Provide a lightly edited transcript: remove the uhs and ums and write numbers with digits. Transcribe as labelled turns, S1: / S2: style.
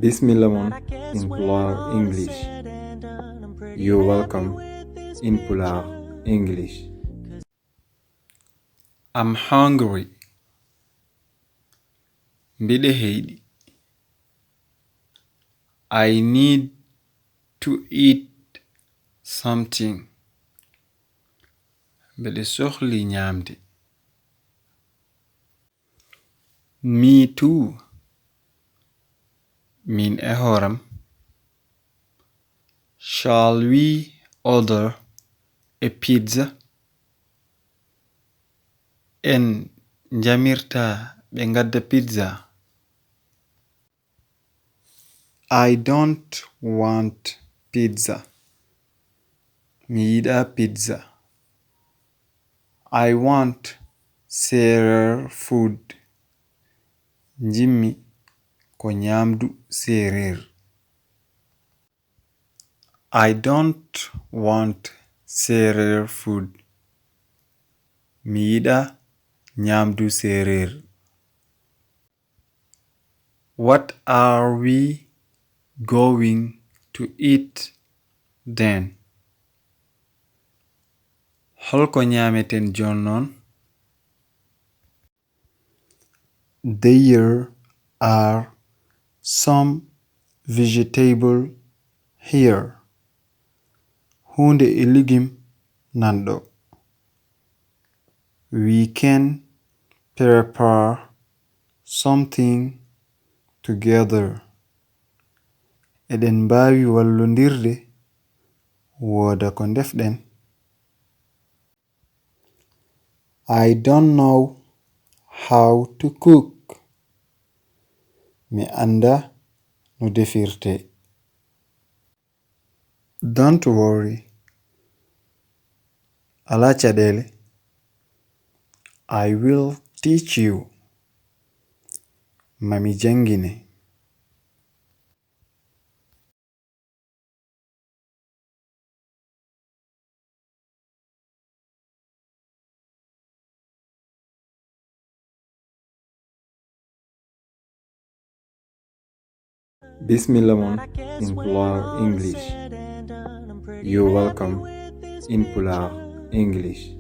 S1: Bismillah mon in Pulaar English. You're welcome in Pulaar English. I'm hungry. Mbiɗe heyɗi. I need to eat something. Mbiɗe sohli ñaamde. Me too. Min e horam. Shall we order a pizza? En jamirta ɓe ngadda pizza. I don't want pizza. Mi yiɗa pizza. I want seereer food. Jimmi ko nyamdu seereer. I don't want seereer food. Mi yiɗa nyamdu seereer. What are we going to eat then? Holko nyameten jonnon? There are some vegetable here. Hunde iligim nando. We can prepare something together. Eden mbawi wallondirde woda ko defden. I don't know how to cook. Mi anda no defirte. Don't worry. Ala caɗele. I will teach you. Mami jangine. Bismillah mon in Pulaar English. You're welcome in Pulaar English.